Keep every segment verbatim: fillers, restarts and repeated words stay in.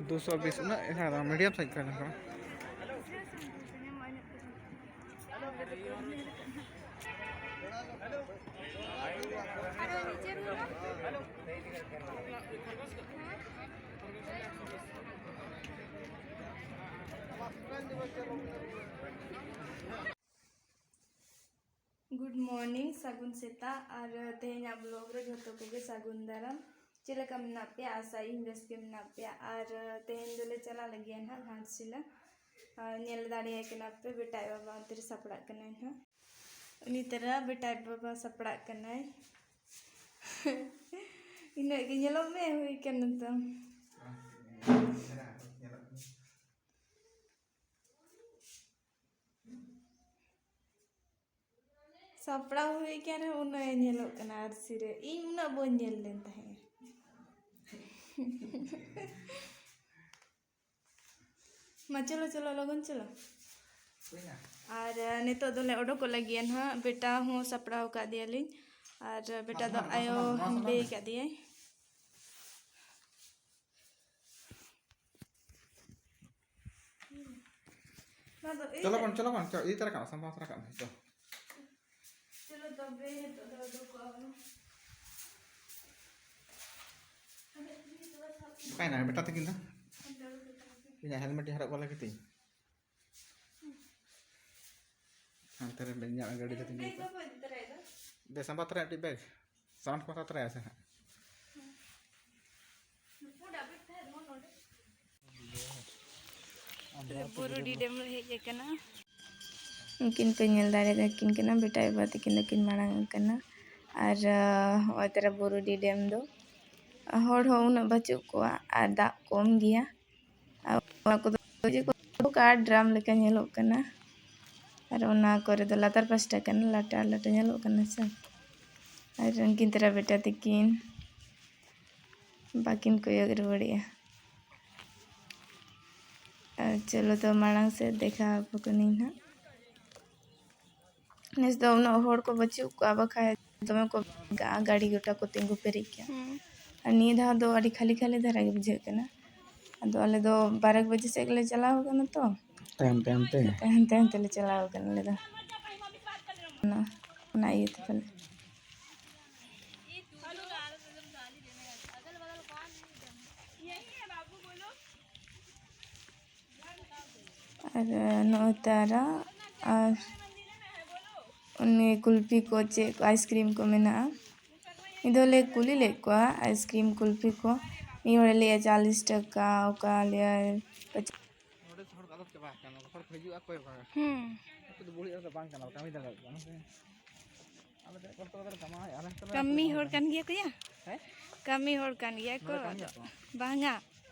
ᱫᱩᱥᱚ ᱵᱤᱥ, ᱩᱱᱟᱹᱜ ᱦᱮᱸ, ᱢᱤᱰᱤᱭᱟᱢ ᱥᱟᱭᱤᱡ ᱠᱟᱱᱟ ᱠᱚ᱾ Good morning, ᱥᱟᱹᱜᱩᱱ ᱥᱮᱛᱟᱜ, ᱟᱨ ᱛᱮᱦᱮᱧᱟᱜ vlog ᱨᱮ ᱡᱷᱚᱛᱚ ᱠᱚᱜᱮ ᱥᱟᱹᱜᱩᱱ ᱫᱟᱨᱟᱢ᱾ ᱪᱮᱫ ᱞᱮᱠᱟ ᱢᱮᱱᱟᱜ ᱯᱮᱭᱟ? ᱟᱥᱟᱭᱟᱹᱧ ᱵᱮᱥ ᱜᱮ ᱢᱮᱱᱟᱜ ᱯᱮᱭᱟ᱾ ᱟᱨ ᱛᱮᱦᱮᱧ ᱫᱚᱞᱮ ᱪᱟᱞᱟᱜ ᱞᱟᱹᱜᱤᱫ ᱱᱟᱦᱟᱜ ᱜᱷᱟᱴᱥᱤᱞᱟᱹ᱾ ᱟᱨ ᱧᱮᱞ ᱫᱟᱲᱮᱭᱟᱭ ᱠᱟᱱᱟ ᱯᱮ, ᱵᱮᱴᱟ ᱟᱡ ᱵᱟᱵᱟ ᱚᱱᱛᱮ ᱨᱮ ᱥᱟᱯᱲᱟᱜ ᱠᱟᱱᱟᱭ ᱱᱟᱦᱟᱜ᱾ ᱩᱱᱤ ᱛᱟᱨᱟ ᱵᱮᱴᱟ ᱟᱡ ᱵᱟᱵᱟ ᱥᱟᱯᱲᱟᱜ ᱠᱟᱱᱟᱭ᱾ ᱤᱱᱟᱹᱜ ᱜᱮ ᱧᱮᱞᱚᱜ ᱢᱮ, ᱦᱩᱭ ᱠᱟᱱᱟ ᱛᱟᱢ᱾ ᱥᱟᱯᱲᱟᱣ ᱦᱩᱭ ᱠᱟᱱ ᱨᱮᱦᱚᱸ ᱩᱱᱟᱹᱜ ᱮ ᱧᱮᱞᱚᱜ ᱠᱟᱱᱟ ᱟᱹᱨᱥᱤ ᱨᱮ᱾ ᱤᱧ ᱩᱱᱟᱹᱜ ᱵᱟᱹᱧ ᱧᱮᱞ ᱞᱮᱱ ᱛᱟᱦᱮᱸᱫ᱾ ᱢᱟ ᱪᱚᱞᱚ, ᱪᱚᱞᱚ, ᱞᱚᱜᱚᱱ ᱪᱚᱞᱚ᱾ ᱦᱩᱭᱱᱟ᱾ ᱟᱨ, ᱟ, ᱱᱤᱛᱚᱜ ᱫᱚᱞᱮ ᱚᱰᱚᱠᱚᱜ ᱞᱟᱹᱜᱤᱫ ᱱᱟᱦᱟᱜ᱾ ᱵᱮᱴᱟ ᱦᱚᱸ ᱥᱟᱯᱲᱟᱣ ᱟᱠᱟᱫ ᱫᱮᱭᱟᱞᱤᱧ᱾ ᱟᱨ, ᱟ, ᱵᱮᱴᱟ ᱫᱚ ᱱᱚᱣᱟ ᱥᱟᱢᱟᱝ, ᱟᱭᱳ ᱱᱚᱣᱟ ᱥᱟᱢᱟᱝ ᱦᱟᱸᱰᱮ ᱢᱮ᱾ ᱟᱠᱟᱫ ᱫᱮᱭᱟᱭ᱾ ᱱᱚᱣᱟ ᱫᱚ ᱪᱚᱞᱚ ᱵᱚᱱ, ᱪᱚᱞᱚ ᱵᱚᱱ, ᱪᱚ, ᱤᱫᱤ ᱛᱟᱨᱟ ᱠᱟᱜ ᱢᱮ, ᱥᱟᱢᱵᱟᱣ ᱛᱟᱨᱟ ᱠᱟᱜ ᱢᱮ, ᱪᱚ᱾ ᱪᱚᱞᱚ ᱛᱚᱵᱮ, ᱱᱤᱛᱚᱜ ᱫᱚ ᱩᱰᱩᱠᱚᱜᱼᱟ ᱵᱚᱱ᱾ ᱚᱠᱟᱭᱮᱱᱟ ᱵᱮᱴᱟ ᱛᱟᱹᱠᱤᱱ ᱫᱚ? ᱤᱧᱟᱹᱜ helmet ᱤᱧ ᱦᱚᱨᱚᱜ ᱜᱚᱫ ᱞᱟᱹᱜᱤᱫ ᱛᱤᱧ᱾ ᱦᱟᱱᱛᱮ ᱨᱮ ᱤᱧᱟᱹᱜ ᱜᱟᱹᱰᱤ ᱫᱚ ᱛᱤᱸᱜᱩ ᱠᱟᱜᱼᱟ᱾ ᱵᱮᱜᱽ ᱵᱟᱠᱚ ᱤᱫᱤ ᱛᱚᱨᱟᱭᱮᱫᱟ᱾ ᱫᱮ, ᱥᱟᱢᱵᱟ ᱛᱚᱨᱟ ᱢᱤᱫᱴᱤᱡ ᱵᱮᱜᱽ᱾ ᱥᱟᱢᱟᱱ ᱠᱚ ᱦᱟᱛᱟᱣ ᱛᱚᱨᱟᱭᱟ ᱥᱮ ᱦᱟᱸᱜ? ᱯᱩᱸᱰᱟᱜ ᱵᱮᱜᱽ ᱛᱟᱦᱮᱸ ᱞᱮᱱᱟ ᱱᱚᱰᱮ᱾ ᱵᱩᱨᱩᱰᱤ ᱰᱮᱢ ᱞᱮ ᱦᱮᱡ ᱟᱠᱟᱱᱟ᱾ ᱩᱱᱠᱤᱱ ᱯᱮ ᱧᱮᱞ ᱫᱟᱲᱮᱭᱟᱠᱤᱱ ᱠᱟᱱᱟ, ᱵᱮᱴᱟ ᱟᱭᱳ ᱵᱟᱵᱟ ᱛᱟᱹᱠᱤᱱ ᱫᱚᱠᱤᱱ ᱢᱟᱲᱟᱝ ᱟᱠᱟᱱᱟ᱾ ᱟᱨ, ᱟᱸ, ᱦᱚᱸᱜᱼᱚᱭ ᱛᱟᱨᱟ ᱵᱩᱨᱩᱰᱤ ᱰᱮᱢ ᱫᱚ ᱦᱚᱲ ᱦᱚᱸ ᱩᱱᱟᱹᱜ ᱵᱟᱹᱪᱩᱜ ᱠᱚᱣᱟ ᱟᱨ ᱫᱟᱜ ᱠᱚᱢ ᱜᱮᱭᱟ᱾ ᱟᱨ ᱚᱱᱟ ᱠᱚᱫᱚ ᱪᱮᱫ ᱠᱚ ᱠᱟᱴ ᱰᱨᱟᱢ ᱞᱮᱠᱟ ᱧᱮᱞᱚᱜ ᱠᱟᱱᱟ᱾ ᱟᱨ ᱚᱱᱟ ᱠᱚᱨᱮ ᱫᱚ ᱞᱟᱛᱟᱨ ᱯᱟᱥᱴᱟ ᱠᱟᱱᱟ, ᱞᱟᱴᱟ ᱞᱟᱴᱟ ᱧᱮᱞᱚᱜ ᱠᱟᱱᱟ ᱥᱮ᱾ ᱟᱨ ᱩᱱᱠᱤᱱ ᱛᱟᱨᱟ ᱵᱮᱴᱟ ᱛᱟᱹᱠᱤᱱ ᱵᱟᱹᱠᱤᱱ ᱠᱚᱭᱚᱜ ᱨᱩᱣᱟᱹᱲᱮᱜᱼᱟ᱾ ᱟᱨ ᱪᱚᱞᱚ ᱛᱚ ᱢᱟᱲᱟᱝ ᱥᱮᱫ ᱫᱮᱠᱷᱟᱣ ᱟᱯᱮ ᱠᱟᱹᱱᱟᱹᱧ ᱱᱟᱦᱟᱜ᱾ ᱱᱮᱥ ᱫᱚ ᱩᱱᱟᱹᱜ ᱦᱚᱲ ᱠᱚ ᱵᱟᱹᱪᱩᱜ ᱠᱚᱣᱟ, ᱵᱟᱠᱷᱟᱡ ᱫᱚᱢᱮ ᱠᱚ ᱵᱷᱤᱲ ᱠᱚᱜᱼᱟ, ᱜᱟᱹᱰᱤ ᱜᱚᱴᱟ ᱠᱚ ᱛᱤᱸᱜᱩ ᱯᱮᱨᱮᱡ ᱠᱚᱜᱼᱟ᱾ ᱦᱩᱸ᱾ ᱟᱨ ᱱᱤᱭᱟᱹ ᱫᱷᱟᱣ ᱫᱚ ᱟᱹᱰᱤ ᱠᱷᱟᱹᱞᱤ ᱠᱷᱟᱹᱞᱤ ᱫᱷᱟᱨᱟ ᱜᱮ ᱵᱩᱡᱷᱟᱹᱜ ᱠᱟᱱᱟ᱾ ᱟᱫᱚ ᱟᱞᱮ ᱫᱚ ᱵᱟᱨᱚ ᱵᱟᱡᱮ ᱥᱮᱫ ᱜᱮᱞᱮ ᱪᱟᱞᱟᱣ ᱠᱟᱱᱟ ᱛᱚ᱾ ᱛᱟᱭᱚᱢ ᱛᱟᱭᱚᱢ ᱛᱮ? ᱛᱟᱭᱚᱢ ᱛᱟᱭᱚᱢ ᱛᱮᱞᱮ ᱪᱟᱞᱟᱣ ᱠᱟᱱᱟ ᱟᱞᱮ ᱫᱚ᱾ ᱚᱱᱟ, ᱚᱱᱟ ᱤᱭᱟᱹ ᱛᱮ ᱯᱟᱞᱮ᱾ ᱟᱨ ᱱᱚᱜᱼᱚᱭ ᱛᱟᱨᱟ ᱟᱨ ᱩᱱᱤ ᱠᱩᱞᱯᱷᱤ ᱠᱚ ᱪᱮᱫ ᱠᱚ ice cream ᱠᱚ ᱢᱮᱱᱟᱜᱼᱟ᱾ ᱢᱤᱫ ᱫᱷᱟᱣ ᱞᱮ ᱠᱩᱞᱤ ᱞᱮᱫ ᱠᱚᱣᱟ ice cream ᱠᱩᱞᱯᱷᱤ ᱠᱚ, ᱢᱤᱫ ᱦᱚᱲᱮ ᱞᱟᱹᱭᱟ ᱪᱟᱞᱤᱥ ᱴᱟᱠᱟ, ᱚᱠᱟ ᱞᱟᱹᱭᱟᱭ ᱯᱟᱪᱟᱥ᱾ ᱱᱚᱰᱮ ᱦᱚᱲ ᱠᱚ ᱟᱫᱚ ᱪᱟᱵᱟ ᱟᱠᱟᱱᱟ, ᱦᱚᱲ ᱠᱚ ᱦᱤᱡᱩᱜᱼᱟ, ᱚᱠᱚᱭ ᱵᱟᱝ᱾ ᱦᱩᱸ᱾ ᱱᱚᱛᱮ ᱫᱚ ᱵᱩᱲᱦᱤ ᱦᱚᱲ ᱫᱚ ᱵᱟᱝ ᱠᱟᱱᱟ, ᱠᱟᱹᱢᱤ ᱫᱟᱲᱮᱭᱟᱜ ᱠᱟᱱᱟ ᱥᱮ᱾ ᱟᱞᱮ ᱫᱚ ᱠᱚᱥᱴᱚ ᱠᱟᱛᱮ ᱞᱮ ᱠᱟᱢᱟᱣᱮᱫᱼᱟ, ᱟᱞᱮ ᱦᱚᱸᱛᱚ ᱞᱮ ᱠᱟᱹᱢᱤ ᱦᱚᱲ ᱠᱟᱱ ᱜᱮᱭᱟ ᱠᱚ ᱭᱟ? ᱦᱮᱸ? ᱠᱟᱹᱢᱤ ᱦᱚᱲ ᱠᱟᱱ ᱜᱮᱭᱟ ᱠᱚ, ᱱᱚᱰᱮ ᱠᱟᱹᱢᱤᱭᱟ ᱟᱫᱚ ᱠᱚ? ᱵᱟᱝᱟ,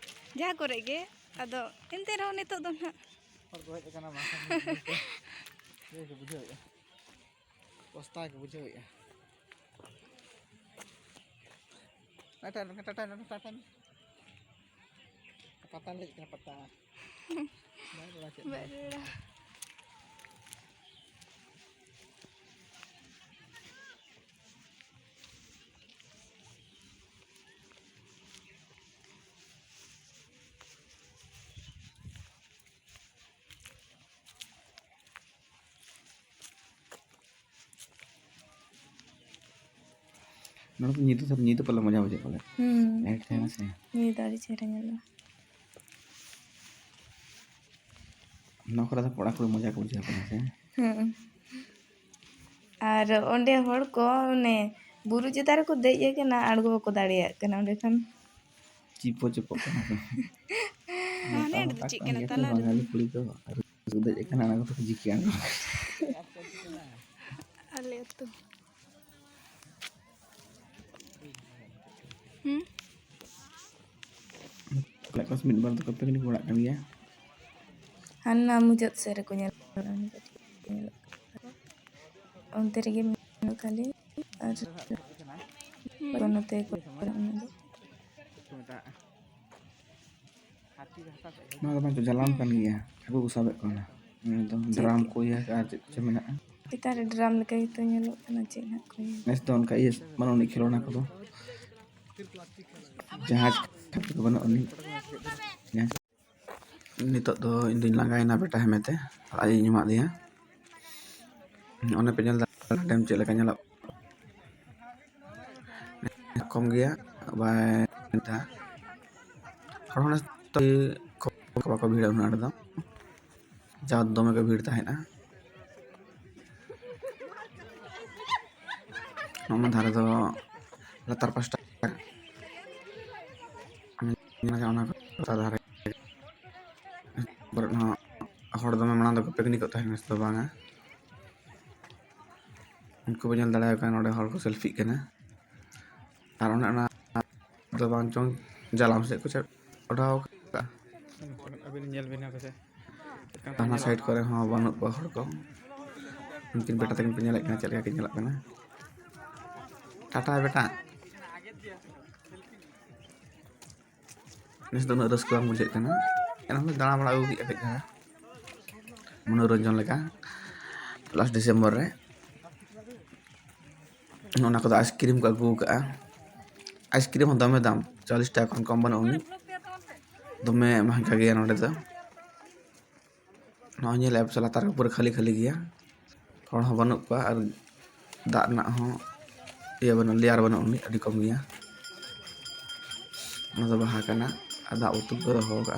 ᱡᱟᱦᱟᱸ ᱠᱚᱨᱮ ᱜᱮ, ᱟᱫᱚ ᱮᱱᱛᱮ ᱨᱮᱦᱚᱸ ᱱᱤᱛᱚᱜ ᱫᱚ ᱱᱟᱦᱟᱜ ᱦᱚᱲ ᱠᱚ ᱦᱮᱡ ᱟᱠᱟᱱᱟ, ᱵᱟᱝᱠᱷᱟᱱ ᱵᱩᱡᱷᱟᱹᱣᱮᱫᱼᱟ᱾ ᱯᱚᱥᱛᱟᱣ ᱜᱮ ᱵᱩᱡᱷᱟᱹᱣᱮᱫᱼᱟ᱾ ᱴᱟᱴᱟ, ᱴᱟᱴᱟ, ᱴᱟᱴᱟ, ᱴᱟᱴᱟ᱾ ᱯᱟᱛᱟ ᱞᱮ ᱦᱮᱡ ᱠᱟᱱᱟ, ᱯᱟᱛᱟ᱾ ᱵᱟᱭ ᱨᱚᱲᱟ ᱪᱮᱫ ᱦᱚᱸ᱾ ᱵᱟᱭ ᱨᱚᱲᱟ᱾ ᱱᱚᱰᱮ ᱫᱚ ᱧᱤᱫᱟᱹ ᱫᱚ, ᱧᱤᱫᱟᱹ ᱯᱟᱞᱮ ᱢᱚᱡᱟ ᱵᱩᱡᱷᱟᱹᱜ ᱯᱟᱞᱮ᱾ ᱦᱩᱸ᱾ Light ᱛᱟᱦᱮᱱᱟ ᱥᱮ᱾ ᱧᱤᱫᱟᱹ ᱟᱹᱰᱤ ᱪᱮᱦᱨᱟ ᱧᱮᱞᱚᱜᱼᱟ᱾ ᱱᱚᱣᱟ ᱠᱚᱨᱮ ᱫᱚ ᱠᱚᱲᱟ ᱠᱩᱲᱤ ᱢᱚᱡᱟ ᱠᱚ ᱵᱩᱡᱷᱟᱹᱣ ᱠᱟᱱᱟ ᱥᱮ᱾ ᱦᱩᱸ᱾ ᱟᱨ ᱚᱸᱰᱮ ᱦᱚᱲ ᱠᱚ ᱚᱱᱮ ᱵᱩᱨᱩ ᱪᱮᱛᱟᱱ ᱨᱮᱠᱚ ᱫᱮᱡ ᱟᱠᱟᱱᱟ, ᱟᱬᱜᱚ ᱵᱟᱠᱚ ᱫᱟᱲᱮᱭᱟᱜ ᱠᱟᱱᱟ ᱚᱸᱰᱮ ᱠᱷᱚᱱ᱾ ᱪᱤᱯᱚ ᱪᱚᱯᱚᱜ ᱠᱟᱱᱟ ᱠᱚ᱾ ᱦᱟᱱᱮ ᱱᱮᱛᱟᱨ ᱚᱸᱰᱮ ᱫᱚ ᱦᱚᱸ ᱪᱮᱫ ᱠᱟᱱ ᱠᱟᱱᱟ, ᱜᱮᱭᱟ ᱠᱚ ᱛᱟᱞᱟ ᱨᱮᱫᱚ? ᱵᱟঙᱟᱞᱤ ᱠᱩᱲᱤ ᱠᱚ ᱟᱨ ᱫᱮᱡ ᱟᱠᱟᱱᱟ, ᱚᱱᱟ ᱠᱚᱫᱚ ᱠᱚ ᱡᱤᱠᱤ ᱟᱬᱜᱚ᱾ ᱟᱞᱮ ᱟᱹᱛᱩ᱾ ᱦᱩᱸ? ᱯᱟᱞᱮ ᱚᱠᱟ ᱥᱮᱫ ᱢᱤᱫ ᱵᱟᱨ ᱫᱚᱠᱚ picnic ᱵᱟᱲᱟᱜ ᱠᱟᱱ ᱜᱮᱭᱟ᱾ ᱦᱟᱱᱟ ᱢᱩᱪᱟᱹᱫ ᱥᱮᱫ ᱨᱮᱠᱚ ᱧᱮᱞᱚᱜ ᱠᱟᱱᱟ᱾ ᱚᱱᱛᱮ ᱨᱮᱜᱮ ᱢᱮᱱᱟᱜ ᱠᱷᱟᱹᱞᱤ ᱟᱨ ᱦᱩᱸ᱾ ᱱᱚᱛᱮ ᱠᱚ ᱪᱟᱞᱟᱜ ᱠᱟᱱᱟ ᱫᱚ᱾ ᱱᱚᱣᱟ ᱫᱚ ᱵᱟᱝ ᱪᱚ ᱡᱟᱞᱟᱢ ᱠᱟᱱ ᱜᱮᱭᱟ, ᱦᱟᱹᱠᱩ ᱠᱚ ᱥᱟᱵᱮᱫ ᱠᱚᱣᱟ᱾ ᱱᱚᱣᱟ ᱫᱚ ᱪᱮᱫ ᱰᱨᱟᱢ ᱠᱚ? ᱠᱚ ᱤᱭᱟᱹ ᱟᱨ ᱪᱮᱫ ᱪᱚ ᱢᱮᱱᱟᱜᱼᱟ᱾ ᱪᱮᱛᱟᱱ ᱨᱮ ᱰᱨᱟᱢ ᱞᱮᱠᱟ ᱜᱮᱛᱚ ᱧᱮᱞᱚᱜ ᱠᱟᱱᱟ, ᱪᱮᱫ ᱦᱟᱸᱜ ᱠᱚ ᱤᱭᱟᱹ᱾ ᱱᱮᱥ ᱫᱚ ᱚᱱᱠᱟ ᱤᱭᱟᱹ ᱵᱟᱹᱱᱩᱜ ᱟᱹᱱᱤᱡ ᱠᱷᱮᱞᱳᱱᱟ ᱠᱚᱫᱚ, ᱡᱟᱦᱟᱸ ᱠᱷᱟᱹᱛᱤᱨ ᱵᱟᱹᱱᱩᱜ ᱟᱹᱱᱤᱡ᱾ ᱱᱤᱛᱚᱜ ᱫᱚ ᱤᱧ ᱫᱩᱧ ᱞᱟᱸᱜᱟᱭᱮᱱᱟ ᱵᱮᱴᱟ ᱦᱮᱢᱮ ᱛᱮ, ᱟᱲᱟᱜ ᱤᱧ ᱮᱢᱟᱫ ᱫᱮᱭᱟ᱾ ᱚᱱᱮ ᱯᱮ ᱧᱮᱞ ᱫᱟ ᱰᱮᱢ ᱪᱮᱫ ᱞᱮᱠᱟ ᱧᱮᱞᱚᱜ, ᱠᱚᱢ ᱜᱮᱭᱟ, ᱵᱟᱭ ᱦᱚᱲ ᱦᱚᱸ ᱱᱮᱥ ᱫᱚ ᱠᱚᱢ ᱠᱚ ᱵᱟᱠᱚ ᱵᱷᱤᱲᱟ ᱩᱱᱟᱹᱜ ᱟᱸᱴ ᱫᱚ, ᱡᱟ ᱫᱚᱢᱮ ᱠᱚ ᱵᱷᱤᱲ ᱛᱟᱦᱮᱸᱫᱼᱟ᱾ ᱚᱱᱟ ᱫᱷᱟᱨᱮ ᱫᱚ ᱞᱟᱛᱟᱨ ᱯᱟᱥᱴᱟ ᱧᱮᱞ ᱜᱟᱱᱚᱜᱼᱟ, ᱚᱱᱟ ᱠᱚ ᱞᱟᱛᱟᱨ ᱫᱷᱟᱨᱮ ᱠᱚᱨᱮ ᱦᱚᱸ ᱦᱚᱲ ᱫᱚᱢᱮ ᱢᱟᱲᱟᱝ ᱫᱚᱠᱚ ᱯᱤᱠᱱᱤᱠᱚᱜ ᱛᱟᱦᱮᱸᱫ, ᱱᱮᱥ ᱫᱚ ᱵᱟᱝᱟ᱾ ᱩᱱᱠᱩ ᱵᱚ ᱧᱮᱞ ᱫᱟᱲᱮᱭᱟᱠᱚ ᱠᱟᱱᱟ, ᱱᱚᱰᱮ ᱦᱚᱲ ᱠᱚ ᱥᱮᱞᱯᱷᱤᱜ ᱠᱟᱱᱟ᱾ ᱟᱨ ᱚᱱᱮ ᱚᱱᱟ ᱫᱚ ᱵᱟᱝ ᱪᱚᱝ ᱡᱟᱞᱟᱢ ᱥᱮᱫ ᱠᱚ ᱪᱟᱰ-, ᱚᱰᱟᱣ ᱠᱟᱜᱼᱟ᱾ ᱟᱹᱵᱤᱱ ᱧᱮᱞ ᱵᱤᱱ ᱦᱟᱯᱮ ᱥᱮ᱾ ᱦᱟᱱᱟ ᱥᱟᱭᱤᱰ ᱠᱚᱨᱮ ᱦᱚᱸ ᱵᱟᱹᱱᱩᱜ ᱠᱚᱣᱟ ᱦᱚᱲ ᱠᱚ᱾ ᱩᱱᱠᱤᱱ ᱵᱮᱴᱟ ᱛᱟᱹᱠᱤᱱ ᱠᱚ ᱧᱮᱞᱮᱫ ᱠᱟᱱᱟ ᱪᱮᱫ ᱞᱮᱠᱟ ᱠᱤᱱ ᱧᱮᱞᱚᱜ ᱠᱟᱱᱟ᱾ ᱴᱟᱴᱟ ᱵᱮᱴᱟ᱾ ᱱᱮᱥ ᱫᱚ ᱩᱱᱟᱹᱜ ᱨᱟᱹᱥᱠᱟᱹ ᱵᱟᱝ ᱵᱩᱡᱷᱟᱹᱜ ᱠᱟᱱᱟ, ᱮᱱᱦᱚᱸ ᱞᱮ ᱫᱟᱬᱟ ᱵᱟᱲᱟ ᱟᱹᱜᱩ ᱠᱮᱫᱼᱟ ᱠᱟᱹᱡ ᱫᱷᱟᱨᱟ ᱢᱚᱱᱳᱨᱚᱧᱡᱚᱱ ᱞᱮᱠᱟ ᱞᱟᱥᱴ ᱰᱤᱥᱮᱢᱵᱚᱨ ᱨᱮ᱾ ᱚᱱᱟ ᱠᱚᱫᱚ ᱟᱭᱤᱥᱠᱨᱤᱢ ᱠᱚ ᱟᱹᱜᱩ ᱠᱟᱜᱼᱟ, ᱟᱭᱤᱥᱠᱨᱤᱢ ᱦᱚᱸ ᱫᱚᱢᱮ ᱫᱟᱢ, ᱪᱚᱞᱞᱤᱥ ᱴᱟᱠᱟ ᱠᱷᱚᱱ ᱠᱚᱢ ᱵᱟᱹᱱᱩᱜ ᱟᱹᱱᱤᱡ, ᱫᱚᱢᱮ ᱢᱮᱦᱮᱝᱜᱟ ᱜᱮᱭᱟ ᱱᱚᱰᱮ ᱫᱚ᱾ ᱱᱚᱜᱼᱚᱭ ᱧᱮᱞᱮᱫᱼᱟ ᱯᱮ ᱞᱟᱛᱟᱨ ᱠᱚ ᱯᱩᱨᱟᱹ ᱠᱷᱟᱹᱞᱤ ᱠᱷᱟᱹᱞᱤ ᱜᱮᱭᱟ, ᱦᱚᱲ ᱦᱚᱸ ᱵᱟᱹᱱᱩᱜ ᱠᱚᱣᱟ ᱟᱨ ᱫᱟᱜ ᱨᱮᱱᱟᱜ ᱦᱚᱸ ᱤᱭᱟᱹ ᱵᱟᱹᱱᱩᱜ, ᱞᱮᱭᱟᱨ ᱵᱟᱹᱱᱩᱜ ᱟᱹᱱᱤᱡ, ᱟᱹᱰᱤ ᱠᱚᱢ ᱜᱮᱭᱟ᱾ ᱚᱱᱟ ᱫᱚ ᱵᱟᱦᱟ ᱠᱟᱱᱟ ᱟᱨ ᱫᱟᱜ ᱵᱳᱛᱚᱞ ᱠᱚ ᱫᱚᱦᱚ ᱠᱟᱜᱼᱟ᱾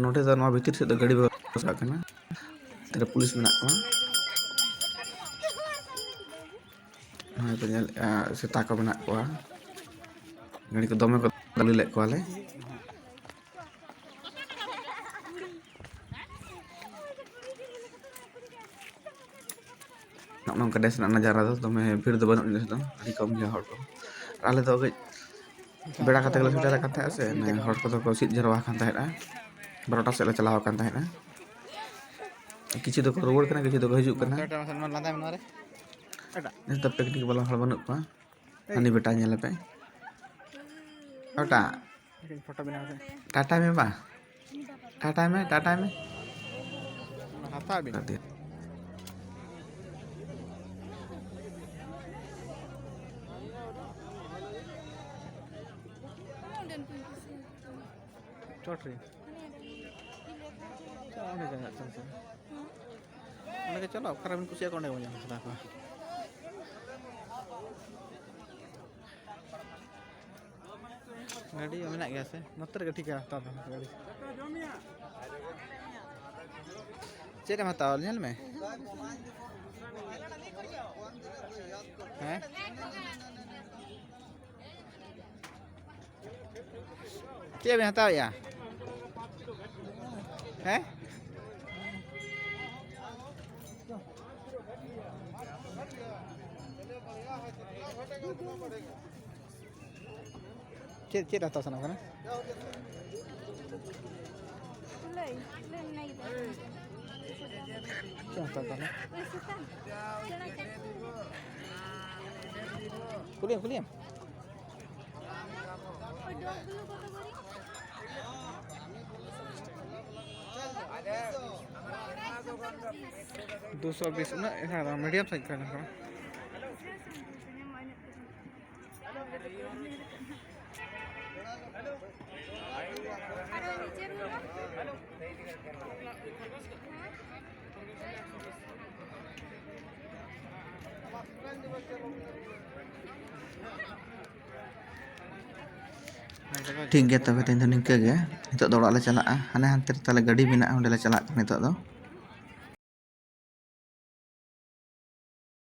ᱱᱚᱰᱮ ᱫᱚ ᱱᱚᱣᱟ ᱵᱷᱤᱛᱤᱨ ᱥᱮᱫ ᱫᱚ ᱜᱟᱹᱰᱤ ᱵᱟᱠᱚ ᱪᱟᱞᱟᱜ ᱠᱟᱱᱟ, ᱱᱚᱛᱮ ᱨᱮ ᱯᱩᱞᱤᱥ ᱢᱮᱱᱟᱜ ᱠᱚᱣᱟ᱾ ᱱᱚᱜᱼᱚᱭ ᱯᱮ ᱧᱮᱞᱮᱫᱼᱟ, ᱥᱮᱛᱟ ᱠᱚ ᱢᱮᱱᱟᱜ ᱠᱚᱣᱟ, ᱜᱟᱹᱰᱤ ᱠᱚ ᱫᱚᱢᱮ ᱠᱚ ᱫᱟᱞᱤ ᱞᱮᱫ ᱠᱚᱣᱟᱞᱮ᱾ ᱱᱚᱜᱼᱚ ᱱᱚᱝᱠᱟ ᱱᱮᱥ ᱨᱮᱱᱟᱜ ᱱᱟᱡᱟᱨᱟ ᱫᱚ, ᱫᱚᱢᱮ ᱵᱷᱤᱲ ᱫᱚ ᱵᱟᱹᱱᱩᱜ ᱱᱮᱥ ᱫᱚ, ᱟᱹᱰᱤ ᱠᱚᱢ ᱜᱮᱭᱟ ᱦᱚᱲ ᱠᱚ᱾ ᱟᱨ ᱟᱞᱮ ᱫᱚ ᱠᱟᱹᱡ ᱵᱮᱲᱟ ᱠᱟᱛᱮ ᱜᱮᱞᱮ ᱥᱮᱴᱮᱨ ᱟᱠᱟᱱ ᱛᱟᱦᱮᱸᱜᱼᱟ ᱥᱮ, ᱢᱟᱱᱮ ᱦᱚᱲ ᱠᱚᱫᱚ ᱠᱚ ᱥᱤᱫ ᱡᱟᱨᱣᱟ ᱟᱠᱟᱱ ᱛᱟᱦᱮᱸᱫᱼᱟ, ᱵᱟᱨᱚᱴᱟ ᱥᱮᱫ ᱞᱮ ᱪᱟᱞᱟᱣ ᱟᱠᱟᱱ ᱛᱟᱦᱮᱸᱫᱼᱟ᱾ ᱠᱤᱪᱷᱩ ᱫᱚᱠᱚ ᱨᱩᱣᱟᱹᱲ ᱠᱟᱱᱟ, ᱠᱤᱪᱷᱩ ᱫᱚᱠᱚ ᱦᱤᱡᱩᱜ ᱠᱟᱱᱟ᱾ ᱱᱚᱣᱟ ᱞᱟᱸᱫᱟᱭ ᱢᱮ ᱱᱚᱣᱟ ᱨᱮ᱾ ᱮᱴᱟᱜ᱾ ᱱᱮᱥ ᱫᱚ ᱯᱤᱠᱱᱤᱠ ᱵᱟᱞᱟ ᱦᱚᱲ ᱵᱟᱹᱱᱩᱜ ᱠᱚᱣᱟ᱾ ᱦᱟᱹᱱᱤ ᱵᱮᱴᱟ ᱧᱮᱞᱮ ᱯᱮ᱾ ᱚᱴᱟ᱾ ᱢᱤᱫᱴᱮᱱ ᱯᱷᱳᱴᱳ ᱵᱮᱱᱟᱣ ᱯᱮ᱾ ᱴᱟᱴᱟ ᱢᱮ ᱵᱟ᱾ ᱴᱟᱴᱟᱭ ᱢᱮ, ᱴᱟᱴᱟᱭ ᱢᱮ᱾ ᱦᱟᱛᱟᱣ ᱵᱤᱱ᱾ ᱠᱟᱹᱴᱤᱡ᱾ ᱪᱚᱴ ᱨᱮ᱾ ᱪᱚ, ᱚᱸᱰᱮ ᱪᱟᱞᱟᱜ ᱠᱟᱱ ᱥᱮ᱾ ᱚᱸᱰᱮ ᱜᱮ ᱪᱟᱞᱟᱜ, ᱚᱠᱟᱨᱮ ᱵᱤᱱ ᱠᱩᱥᱤᱭᱟᱜ ᱠᱟᱱᱟ, ᱚᱸᱰᱮ ᱜᱮᱵᱚᱱ ᱧᱟᱢ ᱠᱟᱫᱟ ᱠᱚ᱾ ᱜᱟᱹᱰᱤ ᱢᱮᱱᱟᱜ ᱜᱮᱭᱟ ᱥᱮ? ᱱᱚᱛᱮ ᱨᱮᱜᱮ ᱴᱷᱤᱠᱟ ᱦᱟᱛᱟᱣ ᱫᱚ ᱜᱟᱹᱰᱤ᱾ ᱪᱮᱫ ᱮᱢ ᱦᱟᱛᱟᱣᱟ? ᱧᱮᱞ ᱢᱮ᱾ ᱦᱮᱸ? ᱪᱮᱫ ᱵᱮᱱ ᱦᱟᱛᱟᱣᱮᱫᱼᱟ? ᱦᱮᱸ? ᱪᱮᱫ, ᱪᱮᱫ ᱦᱟᱛᱟᱣ ᱥᱟᱱᱟ ᱠᱟᱱᱟ? ᱠᱩᱞᱟᱹᱭ, ᱠᱩᱞᱟᱹᱭ ᱢᱮᱱᱟᱭ ᱜᱮᱫᱚ᱾ ᱪᱮᱫ ᱦᱟᱛᱟᱣ ᱛᱟᱦᱚᱞᱮ? ᱳᱭ ᱥᱩᱛᱟᱹᱢ᱾ ᱪᱮᱬᱮ ᱠᱚ᱾ ᱠᱩᱞᱤᱭᱮᱢ, ᱠᱩᱞᱤᱭᱮᱢ᱾ ᱳᱭ ᱰᱚᱜᱽ ᱜᱩᱞᱩ ᱠᱚᱛᱚ ᱠᱚᱨᱮ? ᱫᱩᱥᱚ ᱵᱤᱥ, ᱩᱱᱟᱹᱜ ᱦᱮᱸ, medium size ᱠᱟᱱᱟ ᱠᱚ᱾ ᱴᱷᱤᱠ ᱜᱮᱭᱟ, ᱛᱚᱵᱮ ᱛᱮᱦᱮᱧ ᱫᱚ ᱱᱤᱝᱠᱟᱹ ᱜᱮ᱾ ᱱᱤᱛᱚᱜ ᱫᱚ ᱚᱲᱟᱜ ᱞᱮ ᱪᱟᱞᱟᱜᱼᱟ᱾ ᱦᱟᱱᱮ ᱦᱟᱱᱛᱮ ᱨᱮ ᱛᱟᱞᱮ ᱜᱟᱹᱰᱤ ᱢᱮᱱᱟᱜᱼᱟ, ᱚᱸᱰᱮ ᱞᱮ ᱪᱟᱞᱟᱜ ᱠᱟᱱᱟ ᱱᱤᱛᱚᱜ ᱫᱚ᱾